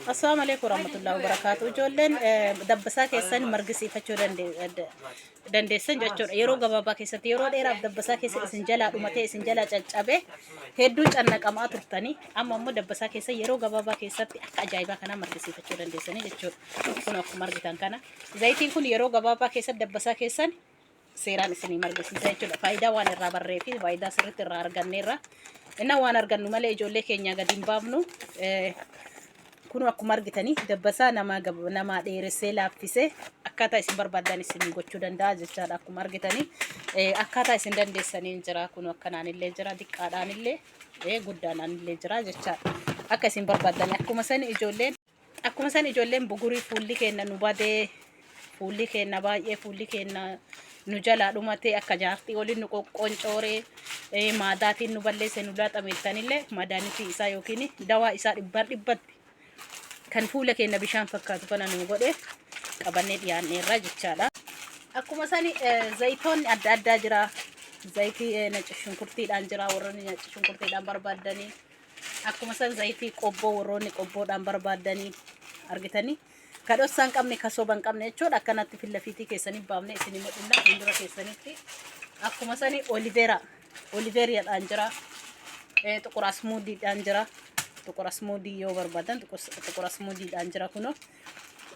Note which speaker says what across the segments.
Speaker 1: Assalaamu alaikum warahmatullahi wabarakaatu. Ijoolleen dabbasaa keessan margisiifachuu dandeessan jechuudha. Yeroo gabaabaa keessatti yeroo dheeraaf dabbasaa keessa isin jalaa dhumatee isin jalaa caccabe hedduu cannaqamaa turtanii amma immoo dabbasaa keessa yeroo gabaabaa keessatti akka ajaa'ibaa kanaa margisiifachuu dandeessanii jechuudha. Kun akkuma argitan kana zayitiin kun yeroo gabaabaa keessatti dabbasaa keessan seeraan isinii margisiisa jechuudha. Faayidaa waan irraa barree fi faayidaa sirriitti irraa arganneerra. Inna waan argannu malee ijoollee keenyaa gadi hin baafnu. Kun akkuma argitanii dabbasaa namaa namaa dheeressee laaffisee akkaataa isin barbaaddan isinii gochuu danda'a jechaadha. Akkuma argitanii akkaataa isin dandeessaniin jira. Kun akkanaan illee jira diqqaadhaan illee guddaadhaan illee jira jechaadha. Akka isin barbaaddan akkuma san ijoolleen Akkuma san ijoolleen bugurii fuulli keenna nu badee fuulli keenna baay'ee fuulli keenna nu jalaa dhumatee akka jaartii waliin nu qoqqoncooree maadaatiin nu balleesse nu laaxameettanillee madaanitii isaa yookiin dawaa isaa dhibbaan dhibbatti kan fuula keenna bishaan fakkaatu kana nu godhe qabannee dhiyaanneerra jechaadha. Akkuma sani zayitoonni adda addaa jira. Zayitii naci shunkurtiidhaan jira warroonni naci shunkurtiidhaan barbaaddanii. Akkuma san zayitii qobboo warroonni qobboodhaan barbaaddanii argitanii ka dhossaa hin qabne ka soba hin qabne jechuudha akkanatti fillafiitii keessanii baafne isin mul'inna fuuldura keessanitti akkuma sani oliveera oliveeriyaadhaan jira xuqur asmuudiidhaan jira xuqur asmuudii yoo barbaadan xuqur asmuudiidhaan jira kunoo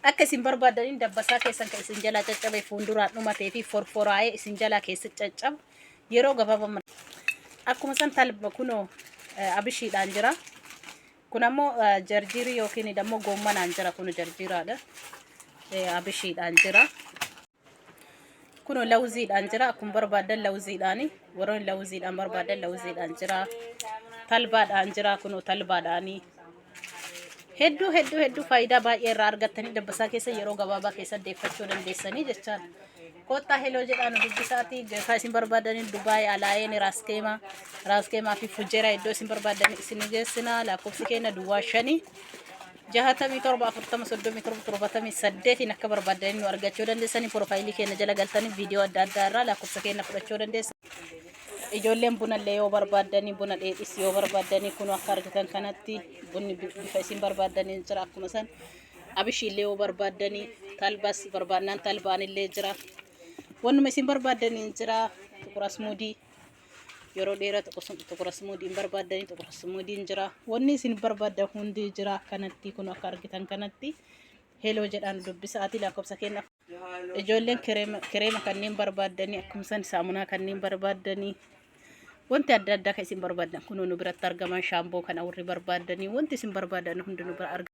Speaker 1: akka isin barbaadaniin dabbasaa keessan kan isin jalaa caccabe fuulduraan dhumatee fi forforaa'ee isin jalaa keessa caccabu yeroo gabaabaa akkuma san talba kunoo abishiidhaan jira. Kun ammoo jarjiirii yookiin immoo goommanaan jira kun jarjiiraadha. Abishiidhaan jira. Kunoo lawuziidhaan jira akkuma barbaadan lawuziidhaani warroonni lawuziidhaan barbaadan lawuziidhaan jira. Talbaadhaan jira kunoo talbaadhaani. Hedduu hedduu hedduu faayidaa baay'ee irraa argattanii dabbasaa keessa yeroo gabaabaa keessa deeffachuu dandeessanii jechaadha. Koottaa heloo jedhaa nu dubbisaatii kan isin barbaadanii Dubaay, Alaayeen, Raaskeemaa, Raaskeemaa fi Fujeeraa iddoo isin barbaadanii isin geessina. Lakkoofsi keenya duwwaa 5 67 40 37 78 akka barbaadanii nu argachuu dandeessanii piroofaayilii keenya jala galtanii viidiyoo adda addaa irraa lakkoofsa keenya fudhachuu dandeessan. Ijoolleen bunallee yoo barbaaddanii buna dheedhis yoo barbaaddanii kun akka argitan kanatti bunni bifa isin barbaaddanii jira akkuma san abishiillee yoo barbaaddanii talbas barbaannaan talbaanillee jira wannuma isin barbaaddanii jira xuqur asmuudii yeroo dheeraa xuqur asmuudiin barbaaddanii xuqur asmuudiin jira wanni isin barbaaddan hundi jira akkanatti kun akka argitan kanatti heloo jedhaan dubbisaatii lakkoofsa keenya Ijoolleen kireema kanneen barbaaddanii akkuma san saamunaa kanneen barbaaddanii wanti adda addaa kan isin barbaaddan kunoo nu biratti argaman shaamboo kana warri barbaaddanii wanti isin barbaaddan hundi nu bira argama.